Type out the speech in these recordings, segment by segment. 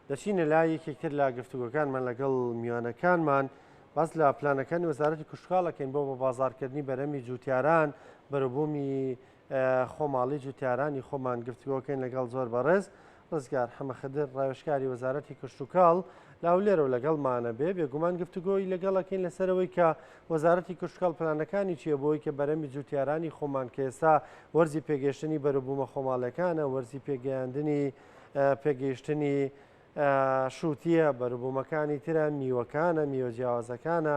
دەچینە لای یەکێک تر لە گفتوگۆکانمان لەگەڵ میوانەکانمان، باس لە پلانەکانی وەزارەتی کشتوکاڵ ئەکەین بۆ بەبازاڕکردنی بەرهەمی جوتیاران، بەروبوومی خۆماڵی جوتیارانی خۆمان. گفتوگۆکەین لەگەڵ زۆر بەڕێز ڕزگار حەمەخدر ڕاوێژکاری وەزارەتی کشتوکاڵ لە هەولێرەوە لەگەڵمانە بێ. بێگومان گفتوگۆی لەگەڵەکەین لەسەرەوەی کە وەزارەتی کشتوکاڵ پلانەکانی چییە بۆی کە بەرهەمی جوتیارانی خۆمان کە ئێستا وەرزی پێگەیشتنی بەروبوومە خۆماڵیەکانە، وەرزی پێگەیاندنی پێگەیشتنی شووتییە، بەروبوومەکانی ترە، میوەکانە، میوە جیاوازەکانە،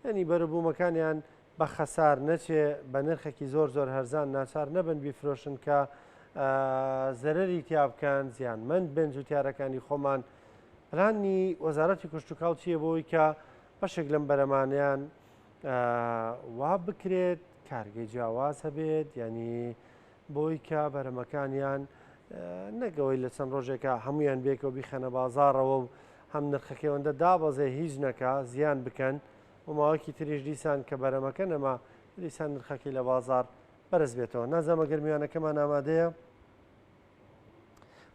یعنی بەروبوومەکانیان بە خەسار نەچێ، بە نرخێکی زۆر زۆر هەرزان ناچار نەبن بیفرۆشن کە زەرەری تیا بکەن، زیانمەند بن جوتیارەکانی خۆمان. پلانی وەزارەتی کشتوکاڵ چییە بۆی کە بەشێک لەم بەرەمانیان وا بکرێت کارگەی جیاواز هەبێت، یعنی بۆی کە بەرهەمەکانیان نەک ئەوەی لە چەند ڕۆژێکا هەمویان بێکەوە بیخەنە بازاڕەوە و هەم نرخەکەی ئەوەندە دابەزێ هیچ نەکا زیان بکەن و ماوەکی تریش دیسان کە بەرەمەکە نەما دیسان نرخەکەی لە بازاڕ بەرز بێتەوە. نازانم ئەگەر میوانەکەمان ئامادەیە.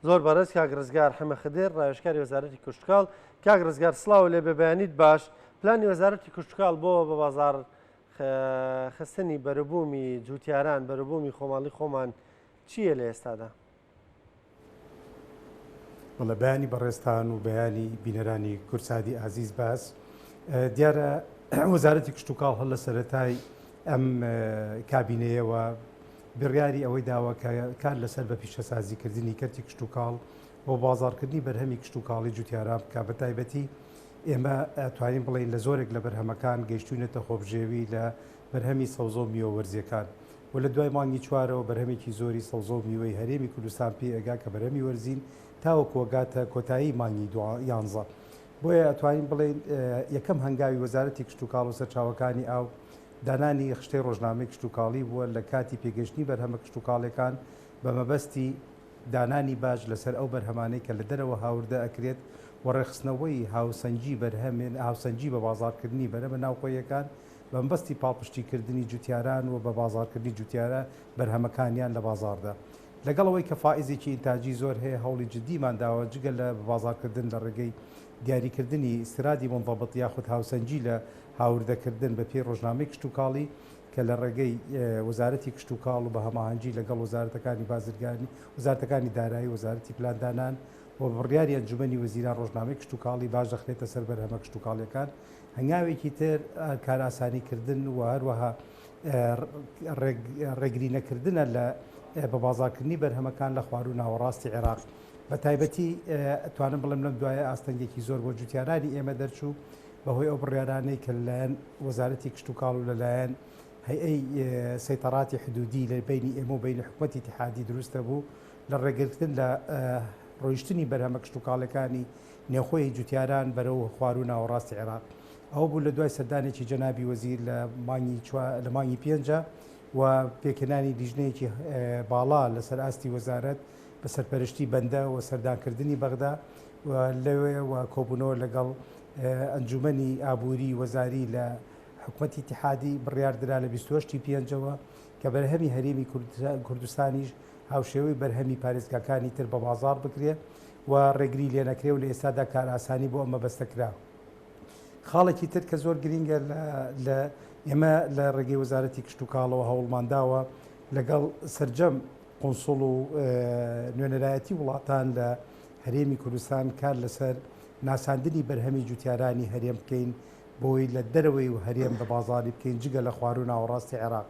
زۆر بەڕێز کاک ڕزگار حەمە خدر ڕاوێژکاری وەزارەتی کشتوکاڵ. کاک ڕزگار سڵاو لێ بێ، بەیانیت باش. پلانی وەزارەتی کشتوکاڵ بۆ بە بازاڕ خستنی بەروبوومی جووتیاران، بەروبوومی خۆماڵی خۆمان چییە لە ئێستادا؟ بەڵێ، بەیانی بەڕێزتان و بەیانی بینەرانی کوردسادی ئازیز باس. دیارە وەزارەتی کشتوکاڵ هەر لە سەرەتای ئەم کابینەیەوە بڕیاری ئەوەی داوە کە کار لەسەر بە پیشەسازیکردنی کەرتی کشتوکاڵ و بازاڕکردنی بەرهەمی کشتوکاڵی جوتیاران بکا. بە تایبەتی ئێمە ئەتوانین بڵێین لە زۆرێک لە بەرهەمەکان گەیشتووینەتە خۆبژێوی لە بەرهەمی سەوزە و میوە وەرزییەکان و لە دوای مانگی چوارەوە بەرهەمێکی زۆری سەوزە و میوەی هەرێمی کوردستان پێ ئەگا کە بەرهەمی وەرزین تاوەکو ئەگاتە کۆتایی مانگی یانزە. بۆیە ئەتوانین بڵێین یەکەم هەنگاوی وەزارەتی کشتوکاڵ و سەرچاوەکانی ئاو دانانی خشتەی ڕۆژنامەی کشتوکاڵی بووە لە کاتی پێگەیشتنی بەرهەمە کشتوکاڵیەکان بە مەبەستی دانانی باج لەسەر ئەو بەرهەمانەی کە لە دەرەوە هاوردە ئەکرێت و ڕێکخستنەوەی هاوسەنگی بەرهەم هاوسەنگی بە بازاڕکردنی بەرهەمە ناوخۆییەکان بە مەبەستی پاڵپشتیکردنی جوتیاران و بە بازاڕکردنی جوتیارە بەرهەمەکانیان لە بازاڕدا. لەگەڵ ئەوەی کە فائیزێکی ئینتاجی زۆر هەیە هەوڵی جدیمان داوە جگە لە بە بازاڕکردن لە ڕێگەی دیاریکردنی ئیسترادی مونضبط یاخود هاوسەنگی لە هاوردەکردن بە پێی ڕۆژنامەی کشتوکاڵی کە لە ڕێگەی وەزارەتی کشتوکاڵ و بە هەماهەنگی لەگەڵ وەزارەتەکانی بازرگانی، وەزارەتەکانی دارایی، وەزارەتی پلاندانان و بە بڕیاری ئەنجومەنی وەزیران ڕۆژنامەی کشتوکاڵی باج دەخرێتە سەر بەرهەمە کشتوکاڵیەکان. هەنگاوێکی تر کارئاسانی کردن و هەروەها ڕێگری نەکردنە لە بە بازاڕکردنی بەرهەمەکان لە خواروو ناوەڕاستی عێراق. بە تایبەتی ئەتوانم بڵێم لەم دوایە ئاستەنگێکی زۆر بۆ جوتیارانی ئێمە دەرچوو بەهۆی ئەو بڕیارانەی کە لەلایەن وەزارەتی کشتوکاڵ و لەلایەن هەیئەی سەیتەڕاتی حدودی لە بەینی ئێمە و بەینی حکومەتی ئیتیحادی دروست دەبوو لە ڕێگرتن لە ڕۆیشتنی بەرهەمە کشتوکاڵیەکانی نێوخۆی جوتیاران بەرەو خواروو ناوەڕاستی عێراق. ئەوە بوو لە دوای سەردانێکی جەنابی وەزیر لە مانگی لە مانگی پێنجا و پێکهێنانی لیژنەیەکی باڵا لەسەر ئاستی وەزارەت بە سەرپەرشتی بەندە و سەردانکردنی بەغدا و لەوێ و کۆبوونەوە لەگەڵ ئەنجومەنی ئابووری وەزاری لە حکومەتی ئیتیحادی بڕیاردرا لە 28 ی پێنجەوە کە بەرهەمی هەرێمی کوردستانیش هاوشێوەی بەرهەمی پارێزگاکانی تر بە بازاڕ بکرێ و ڕێگری لێنەکرێ و لە ئێستادا کارئاسانی بۆ ئەم مەبەستە کرا. خاڵێکی تر کە زۆر گرینگە لە ئێمە لە ڕێگەی وەزارەتی کشتوکاڵەوە هەوڵمان داوە لەگەڵ سەرجەم قونسوڵ و نوێنەرایەتی وڵاتان لە هەرێمی کوردستان کار لەسەر ناساندنی بەرهەمی جوتیارانی هەرێم بکەین بۆی لە دەرەوەی و هەرێم بە بازاری بکەین جگە لە خواروو ناوەڕاستی عێراق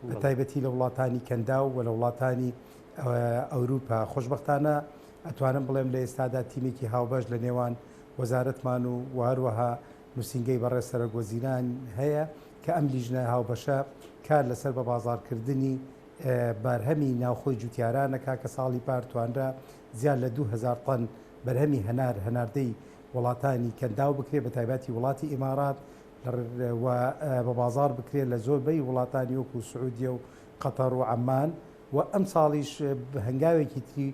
بە تایبەتی لە وڵاتانی کەنداو و لە وڵاتانی ئەوروپا. خۆشبەختانە ئەتوانم بڵێم لە ئێستادا تیمێکی هاوبەش لە نێوان وەزارەتمان و و هەروەها نووسینگەی بەڕێز سەرۆک وەزیران هەیە کە ئەم لیژنە هاوبەشە کار لەسەر بە بازاڕکردنی بەرهەمی ناوخۆی جوتیاران ئەکا کە ساڵی پار توانرا زیاد لە 2000 تەن بەرهەمی هەنار هەناردەی وڵاتانی کەنداو بکرێ بە تایبەتی وڵاتی ئیمارات و بە بازاڕ بکرێ لە زۆربەی وڵاتانی وەکو سعودیە و قەتەر و عەمان و ئەمساڵیش هەنگاوێکی تری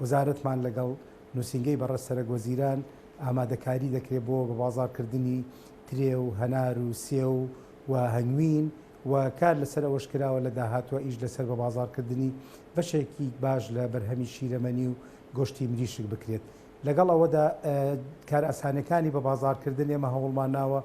وەزارەتمان لەگەڵ نووسینگەی بەڕێز سەرەک وەزیران ئامادەکاری دەکرێت بۆ بە بازاڕکردنی ترێ و هەنار و سێو و هەنگوین و کار لەسەر ئەوەش کراوە لە داهاتووە ئیش لەسەر بە بازاڕکردنی بەشێکی باش لە بەرهەمی شیرەمەنی و گۆشتی مریشک بکرێت. لەگەڵ ئەوەدا کارئاسانیەکانی بە بازاڕکردن ئێمە هەوڵمان ناوە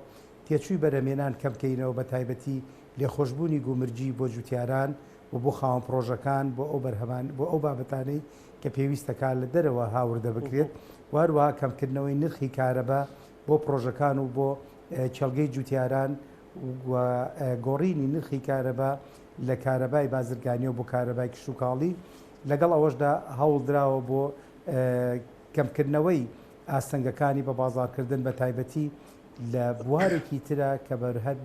تێچووی بەرهەمهێنان کەم کەینەوە بە تایبەتی لێخۆشبوونی گومرگی بۆ جوتیاران و بۆ خاوەن پڕۆژەکان بۆ ئەو بەرهەمان بۆ ئەو بابەتانەی کە پێویستەکا لە دەرەوە هاوردە بکرێت و هەروەها کەمکردنەوەی نرخی کارەبا بۆ پڕۆژەکان و بۆ کێڵگەی جوتیاران و گۆڕینی نرخی کارەبا لە کارەبای بازرگانیەوە بۆ کارەبای کشتوکاڵی، لەگەڵ ئەوەشدا هەوڵدراوە بۆ کەمکردنەوەی ئاستەنگەکانی بە بازاڕکردن بە تایبەتی لە بوارێکی ترە کە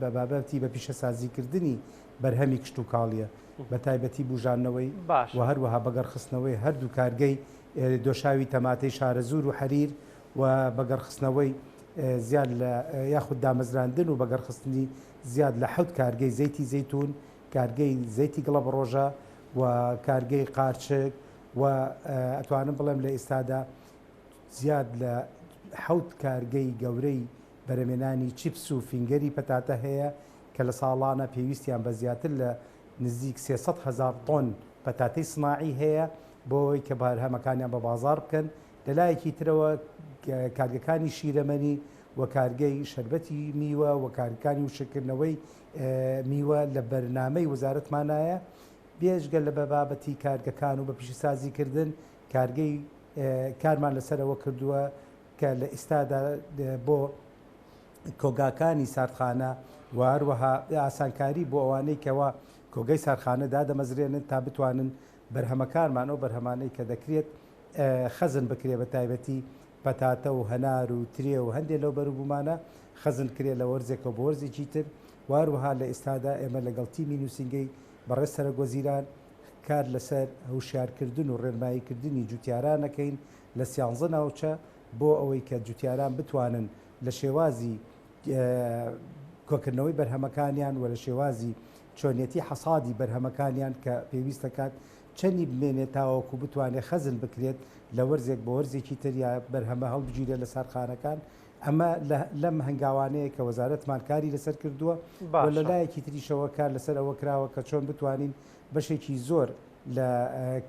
بە بابەتی بە پیشەسازیکردنی بەرهەمی کشتوکاڵیە بە تایبەتی بوژاندنەوەی و هەروەها بەگەڕخستنەوەی هەردوو کارگەی دۆشاوی تەماتەی شارەزوور و حەریر و بەگەڕخستنەوەی زیاد لە یاخود دامەزراندن و بەگەڕخستنی زیاد لە حەوت کارگەی زەیتی زەیتوون، کارگەی زەیتی گڵەبڕۆژە و کارگەی قارچک و ئەتوانم بڵێم لە ئێستادا زیاد لە حەوت کارگەی گەورەی بەرەمێنانی چیپس و فینگەری پەتاتە هەیە کە لە ساڵانە پێویستیان بە زیاتر لە نزیک 300 هەزار تۆن پەتاتەی سناعی هەیە بۆ ئەوەی کە بەرهەمەکانیان بە بازاڕ بکەن. لە لایەکی ترەوە کارگەکانی شیرەمەنی و کارگەی شەربەتی میوە و کارگەکانی وشککردنەوەی میوە لە بەرنامەی وەزارەتمانایە. بێجگە لە بە بابەتی کارگەکان و بە پیشەسازیکردن کارگەی کارمان لەسەر ئەوە کردووە کە لە ئیستادا بۆ کۆگاکانی ساردخانە و هەروەها ئاسانکاری بۆ ئەوانەی کەوا کۆگەی ساردخانە دادەمەزرێنن تا بتوانن بەرهەمەکانمان ئەو بەرهەمانەی کە دەکرێت خەزن بکرێت بە تایبەتی پەتاتە و هەنار و ترێ و هەندێک لەو بەروبوومانە خەزن کرێت لە وەرزێکەوە بۆ وەرزێکی تر و هەروەها لە ئێستادا ئێمە لەگەڵ تیمی نووسینگەی بەڕێز سەرۆکوەزیران کار لەسەر هوشیارکردن و ڕێنماییکردنی جوتیاران ئەکەین لە سیانزە ناوچە بۆ ئەوەی کە جوتیاران بتوانن لە شێوازی کۆکردنەوەی بەرهەمەکانیان و لە شێوازی چۆنیەتی حەسادی بەرهەمەکانیان کە پێویست دەکات چەنی بمێنێت تاوەکو بتوانێت خەزن بکرێت لە وەرزێک بۆ وەرزێکی تر یا بەرهەمە هەڵبگیرێت لە ساردخانەکان ئەمە لەم هەنگاوانەیە کە وەزارەتمان کاری لەسەر کردووە و لە لایەکی تریشەوە کار لەسەر ئەوە کراوە کە چۆن بتوانین بەشێکی زۆر لە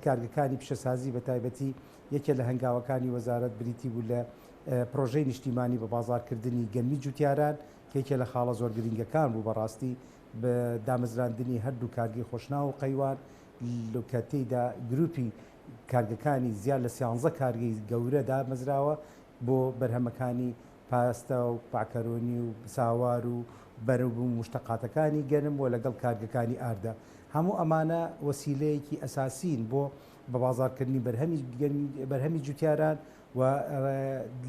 کارگەکانی پیشەسازی بە تایبەتی یەکێ لە هەنگاوەکانی وەزارەت بریتی بوو لە پرۆژەی نیشتیمانی بە بازاڕکردنی گەنمی جوتیاران کە یەکێ لە خاڵە زۆر گرنگەکان بوو بەڕاستی بە دامەزراندنی هەردوو کارگەی خۆشناو و قەیوان کە تێیدا گروپی کارگەکانی زیاد لە سیانزە کارگەی گەورە دامەزراوە بۆ بەرهەمەکانی پاستا و پاکەرۆنی و ساوار و بەرەو و موشتەقاتەکانی گەنم و لەگەڵ کارگەکانی ئاردە. هەموو ئەمانە وەسیلەیەکی ئەساسین بۆ بەبازاڕکردنی بەرهەمی بەرهەمی جوتیاران و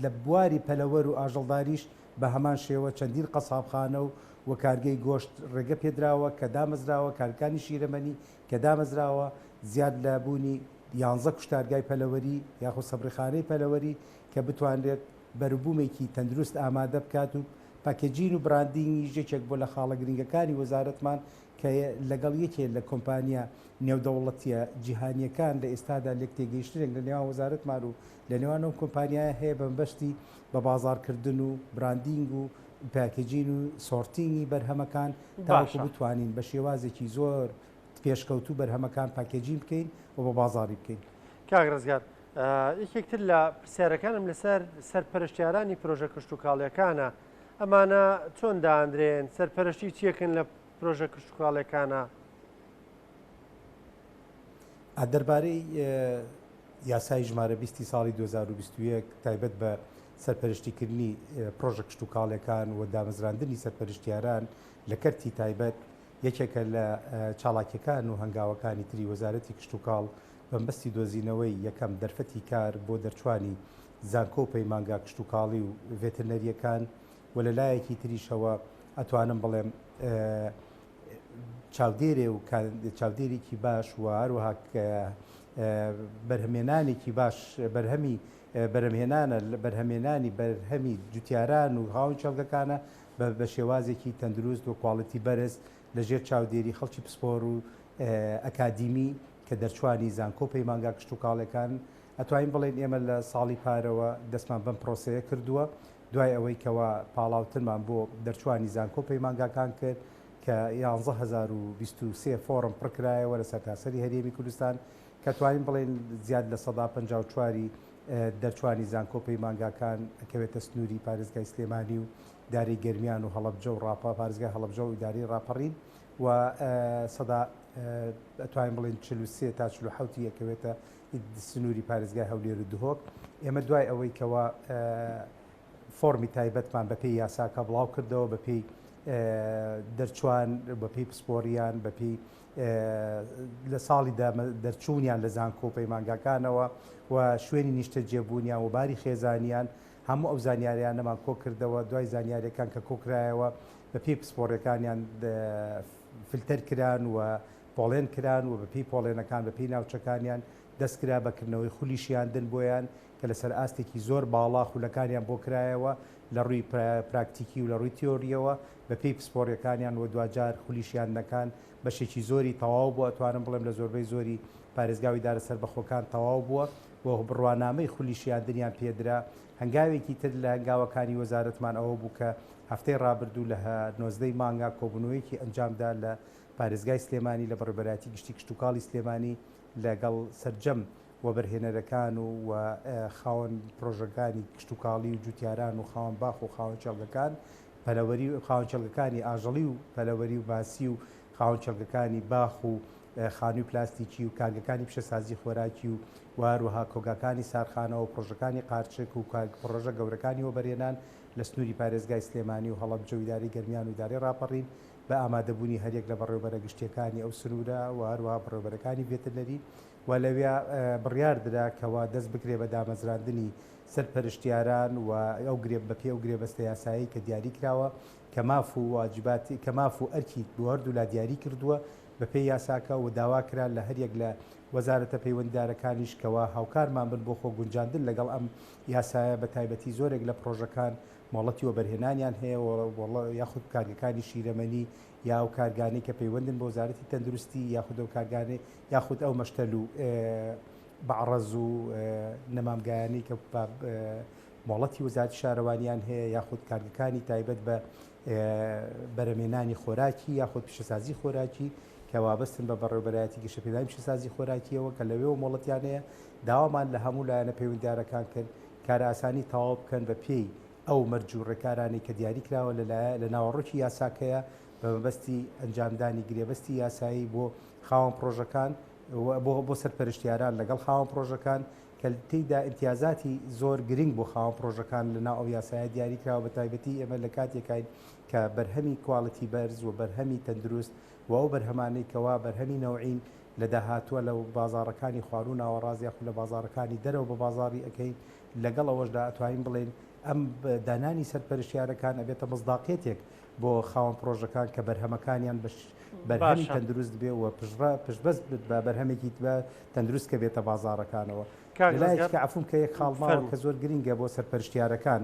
لە بواری پەلەوەر و ئاژەڵداریش بە هەمان شێوە چەندین قەسابخانە و و کارگەی گۆشت ڕێگە پێدراوە کە دامەزراوە، کارگەکانی شیرەمەنی کە دامەزراوە، زیاد لە بوونی یانزە کوشتارگای پەلەوەری یاخود سەبریخانەی پەلەوەری کە بتوانرێت بەروبوومێکی تەندروست ئامادە بکات و packaging و branding یش یەکێک بووە لە خاڵە گرنگەکانی وەزارەتمان کە لەگەڵ یەکێ لە کۆمپانیا نێودەوڵەتییە جیهانییەکان لە ئێستادا لێکتێگەیشتنێک لە نێوان وەزارەتمان و لە نێوان ئەو کۆمپانیایە هەیە بە مەبەستی بە بازاڕکردن و branding و packaging و sorting ی بەرهەمەکان تاوەکو بتوانین بە شێوازێکی زۆر پێشکەوتوو بەرهەمەکان packaging بکەین و بە بازاڕی بکەین. کاک ڕزگار، یەکێک تر لە پرسیارەکانم لەسەر سەرپەرشتیارانی پرۆژە کشتوکاڵیەکانە، ئەمانە چۆن داندرێن، سەرپەرشتی چیەکەن لە پرۆژە کشتوکاڵیەکانە؟ دەربارەی یاسای ژمارە 20 ساڵی 2021 تایبەت بە سەرپەرشتیکردنی پرۆژە کشتوکاڵیەکان و دامەزراندنی سەرپەرشتیاران لە کەرتی تایبەت یەکێکە لە چاڵاکیەکان و هەنگاوەکانی تری وەزارەتی کشتوکاڵ بەمبەستی دۆزینەوەی یەکەم دەرفەتی کار بۆ دەرچوانی زانکۆ و پەیمانگا کشتوکاڵی و ڤێترنەرییەکان و لە لایەکی تریشەوە ئەتوانم بڵێم چاودێرێ و چاودێرێکی باش و هەروەها بەرهەمێنانێکی باش بەرهەمی بەرهەمهێنانە بەرهەمێنانی بەرهەمی جوتیاران و خاوەن کێڵگەکانە بە شێوازێکی تەندروست و quality بەرز لە ژێر چاودێری خەڵکی پسپۆر و ئەکادیمی کە دەرچوانی زانکۆ و پەیمانگا کشتوکاڵیەکان ئەتوانین بڵێین ئێمە لە ساڵی پارەوە دەستمان بەم پرۆسەیە کردووە دوای ئەوەی کەوا پاڵاوتنمان بۆ دەرچوانی زانکۆ و پەیمانگاکان کرد کە 11023 فۆڕم پڕکرایەوە لە سەرتاسەری هەرێمی کوردستان کە توانین بڵێین زیاد لە 54% دەرچوانی زانکۆ پەیمانگاکان ئەکەوێتە سنووری پارێزگای سلێمانی و ئیدارەی گەرمیان و هەڵەبجە و ڕاپە پارێزگای هەڵەبجە و ئیدارەی ڕاپەڕین و سەدا ئەتوانین بڵێین 43 تا 47 ی ئەکەوێتە سنووری پارێزگای هەولێر و دهۆک. ئێمە دوای ئەوەی کەوا فۆڕمی تایبەتمان بەپێی یاساکە بڵاو کردەوە، بەپێی دەرچوان، بەپێی پسپۆریان، بەپێی لە ساڵی دەرچوونیان لە زانکۆ و پەیمانگاکانەوە و شوێنی نیشتەجێبوونیان و باری خێزانیان، هەموو ئەو زانیاریانەمان کۆکردەوە، دوای زانیاریەکان کە کۆکرایەوە بەپێی پسپۆڕیەکانیان فلتەر کران و پۆڵێن کران و بەپێی پۆڵێنەکان بەپێی ناوچەکانیان دەستکرا بە کردنەوەی خولی شیاندن بۆیان کە لەسەر ئاستێکی زۆر باڵا خولەکانیان بۆ کرایەوە لە ڕووی پراکتیکی و لە ڕووی تیۆرییەوە بەپێی پسپۆڕیەکانیان و دواجار خولی شیاندنەکان بەشێکی زۆری تەواو بووە ئەتوانم بڵێم لە زۆربەی زۆری پارێزگا و ئیدارە سەربەخۆکان تەواو بووە و بڕوانامەی خولی شیاندنیان پێدرا. هەنگاوێکی تر لە هەنگاوەکانی وەزارەتمان ئەوە بوو کە هەفتەی ڕابردوو لە 19 ی مانگا کۆبوونەوەیەکی ئەنجامدا لە پارێزگای سلێمانی لە بەڕێوەبەرایەتی گشتی کشتوکاڵی سلێمانی لەگەڵ سەرجەم وەبەرهێنەرەکان و و خاوەن پرۆژەکانی کشتوکاڵی و جوتیاران و خاوەن باخ و خاوەن کێڵگەکان پەلەوەری و خاوەن کێڵگەکانی ئاژەڵی و پەلەوەری و ماسی و خاوەن کێڵگەکانی باخ و خانووی پلاستیکی و کارگەکانی پیشەسازی خۆراکی و و هەروەها کۆگاکانی سارخانەوە و پرۆژەکانی قارچک و پرۆژە گەورەکانی وەبەرهێنان لە سنووری پارێزگای سلێمانی و هەڵەبجە و ئیدارەی گەرمیان و ئیدارەی ڕاپەڕین بە ئامادەبوونی هەریەک لە بەڕێوەبەرە گشتییەکانی ئەو سنوورە و هەروەها بەڕێوەبەرەکانی ڤێترنەری و لەویا بڕیار درا کەوا دەست بکرێ بە دامەزراندنی سەرپەرشتیاران و ئەو گرێ بەپێی ئەو گرێبەستە یاسایەی کە دیاری کراوە کە ماف و واجباتی کە ماف و ئەرکی بۆ هەردوولا دیاری کردووە بەپێی یاساکە و داوا کرا لە هەریەک لە وەزارەتە پەیوەندیدارەکانیش کەوا هاوکارمان بن بۆ خۆ گونجاندن لەگەڵ ئەم یاسایە بە تایبەتی زۆرێک لە پڕۆژەکان مۆڵەتی وەبەرهێنانیان هەیە و یاخود کارگەکانی شیرەمەنی یا ئەو کارگانەی کە پەیوەندن بە وەزارەتی تەندروستی یاخود ئەو کارگانەی یاخود ئەو مەشتەل و بەعڕەز و نەمامگایانەی کە مۆڵەتی وەزارەتی شارەوانیان هەیە یاخود کارگەکانی تایبەت بە بەرەمێنانی خۆراکی یاخود پیشەسازی خۆراکی کە وابەستن بە بەڕێوەبەرایەتی گەشەپێدانی پیشەسازی خۆراکیەوە کە لەوێوە مۆڵەتیان هەیە داوامان لە هەموو لایەنە پەیوەندیدارەکان کرد کارئاسانی تەواو بکەن بە پێی ئەو مەرج و ڕێکارانەی کە دیاری کراوە لە لایە لە ناوەڕۆکی یاساکەیە بە مەبەستی ئەنجامدانی گرێبەستی یاسایی بۆ خاوەن پڕۆژەکان و بۆ بۆ سەرپەرشتیاران لەگەڵ خاوەن پڕۆژەکان کە تێیدا ئیمتیازاتی زۆر گرنگ بۆ خاوەن پڕۆژەکان لە ناو ئەو یاسایە دیاری کراوە بە تایبەتی ئێمە لە کاتێکاین کە بەرهەمی کواڵیتی بەرز و بەرهەمی تەندروست و ئەو بەرهەمانەی کەوا بەرهەمی نەوعین لە داهاتووە لە بازاڕەکانی خواروو و ناوەڕاست یاخود لە بازاڕەکانی دەرەوە بە بازاڕی ئەکەین، لەگەڵ ئەوەشدا ئەتوانین بڵێین ئەم دانانی سەرپەرشتیارەکان ئەبێتە مزداقیەتێک بۆ خاوەن پڕۆژەکان کە بەرهەمەکانیان بە بەرهەمی تەندروست بێ و پشتبەست بە بەرهەمێکی تەندروست کە بێتە بازاڕەکانەوە. لەلایەکی کە عەفوم کە یەک خاڵ ماوە کە زۆر گرنگە بۆ سەرپەرشتیارەکان،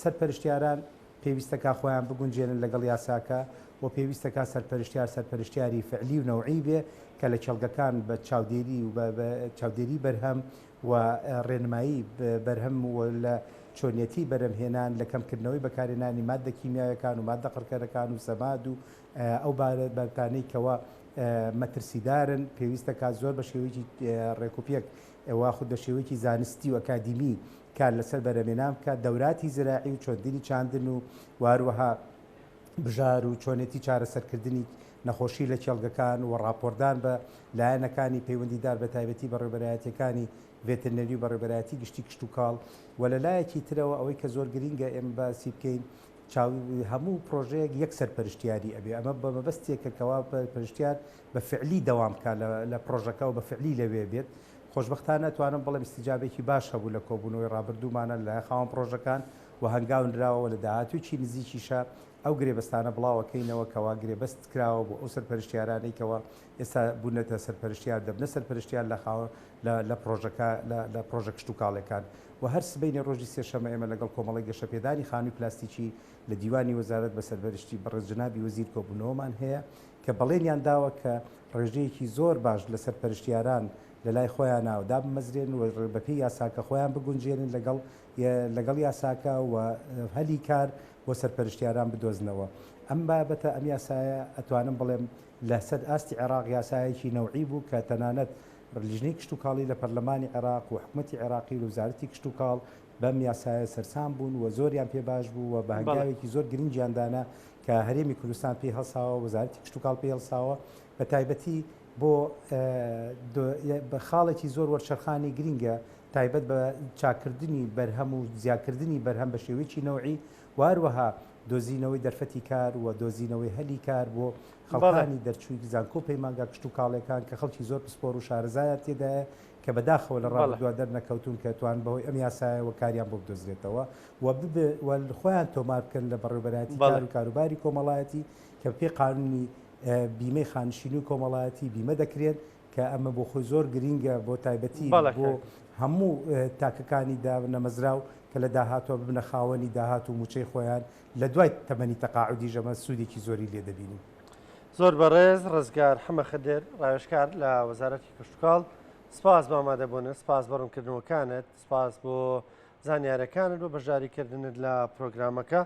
سەرپەرشتیاران پێویستەکا خۆیان بگونجێنن لەگەڵ یاساکە و پێویستەکا سەرپەرشتیار سەرپەرشتیاری فعلی و نەوعی بێ کە لە کێڵگەکان بە چاودێری و بە چاودێری بەرهەم و ڕێنمایی بەرهەم و لە چۆنیەتی بەرهەمهێنان لە کەمکردنەوەی بەکارهێنانی ماددە کیمیاویەکان و ماددە قڕکەرەکان و سەماد و ئەو بابەتانەی کەوا مەترسیدارن پێویستەکا زۆر بە شێوەیەکی ڕێکوپێک یاخود بە شێوەیەکی زانستی و ئەکادیمی کار لەسەر بەرهەمێنان بکات، دەوراتی زراعی و چۆندنی چاندن و و هەروەها بژار و چۆنێتی چارەسەرکردنی نەخۆشی لە کێڵگەکان و ڕاپۆردان بە لایەنەکانی پەیوەندیدار بە تایبەتی بەڕێوبەرایەتیەکانی ڤێترنەری و بەڕێوبەرایەتی گشتی کشتوکاڵ و لە لایەکی ترەوە ئەوەی کە زۆر گرینگە ئێمە باسی بکەین چاو هەموو پرۆژەیەک یەک سەرپەرشتیاری ئەبێ ئەمە بە مەبەستێکە کەوا پەرشتیار بە فعلی دەوام بکات لە پرۆژەکە و بە فعلی لەوێ بێت خۆشبەختانە ئەتوانم بڵێم ئیستیجابێکی باش هەبوو لە کۆبوونەوەی ڕابردوومانە لەلایەن خاوەن پڕۆژەکان و هەنگاو نراوە و لە داهاتوویی نزیکیشا ئەو گرێبەستانە بڵاوەکەینەوە کەوا گرێبەست کراوە بۆ ئەو سەرپەرشتیارانەی کەوا ئێستا بوونەتە سەرپەرشتیار دەبنە سەرپەرشتیار لە خاوەن لە لە پڕۆژەکە لە لە پڕۆژە کشتوکاڵیەکان و هەر سبەینێ ڕۆژی سێشەممە ئێمە لەگەڵ کۆمەڵەی گەشەپێدانی خانووی پلاستیکی لە دیوانی وەزارەت بە سەرپەرشتی بەڕێز جەنابی وەزیر کۆبوونەوەمان هەیە کە بەڵێنیان داوە کە ڕێژەیەکی زۆر باش لە سەرپەرشتیاران لە لای خۆیانە دابمەزرێن و بەپێی یاساکە خۆیان بگونجێنن لەگەڵ لەگەڵ یاساکە و هەلی کار بۆ سەرپەرشتیاران بدۆزنەوە. ئەم بابەتە ئەم یاسایە ئەتوانم بڵێم لە سەر ئاستی عێراق یاسایەکی نەوعی بوو کە تەنانەت لیژنەی کشتوکاڵی لە پەرلەمانی عێراق و حکومەتی عێراقی و وەزارەتی کشتوکاڵ بەم یاسایە سەرسام بوون و زۆریان پێ باش بوو و بە هەنگاوێکی زۆر گرنگیان دانا کە هەرێمی کوردستان پێی هەڵساوە، وەزارەتی کشتوکاڵ پێی هەڵساوە، بە تایبەتی بۆ بە خاڵێکی زۆر وەرچەرخانی گرنگە تایبەت بە چاککردنی بەرهەم و زیادکردنی بەرهەم بە شێوەیەکی نەوعی و هەروەها دۆزینەوەی دەرفەتی کار و دۆزینەوەی هەلی کار بۆ خەڵکانی دەرچووی زانکۆ و پەیمانگا کشتوکاڵیەکان کە خەڵکی زۆر پسپۆر و شارەزایان تێدایە کە بەداخەوە لە ڕابردووە دەرنەکەوتوون کە توان بەهۆی ئەم یاسایەوە کاریان بۆ بدۆزرێتەوە و و خۆیان تۆمار بکەن لە بەڕێوەبەرایەتی کار و کاروباری کۆمەڵایەتی کە بەپێی قانونی بیمەی خانشینی و کۆمەڵایەتی بیمە دەکرێن کە ئەمە بۆ خۆی زۆر گرینگە بۆ تایبەتی بۆ هەموو تاکەکانی دانەمەزراو کە لە داهاتوە ببنە خاوەنی داهات و موچەی خۆیان لە دوای تەمەنی تەقاعودیش ئەمە سوودێکی زۆری لێ دەبینین. زۆر بەڕێز ڕزگار حەمە خدر ڕاوێژکار لە وەزارەتی کشتوکاڵ سپاس بۆ ئامادەبوونت، سپاس بۆ ڕوونکردنەوەکانت، سپاس بۆ زانیارەکانت بۆ بەشداریکردنت لە پرۆگرامەکە.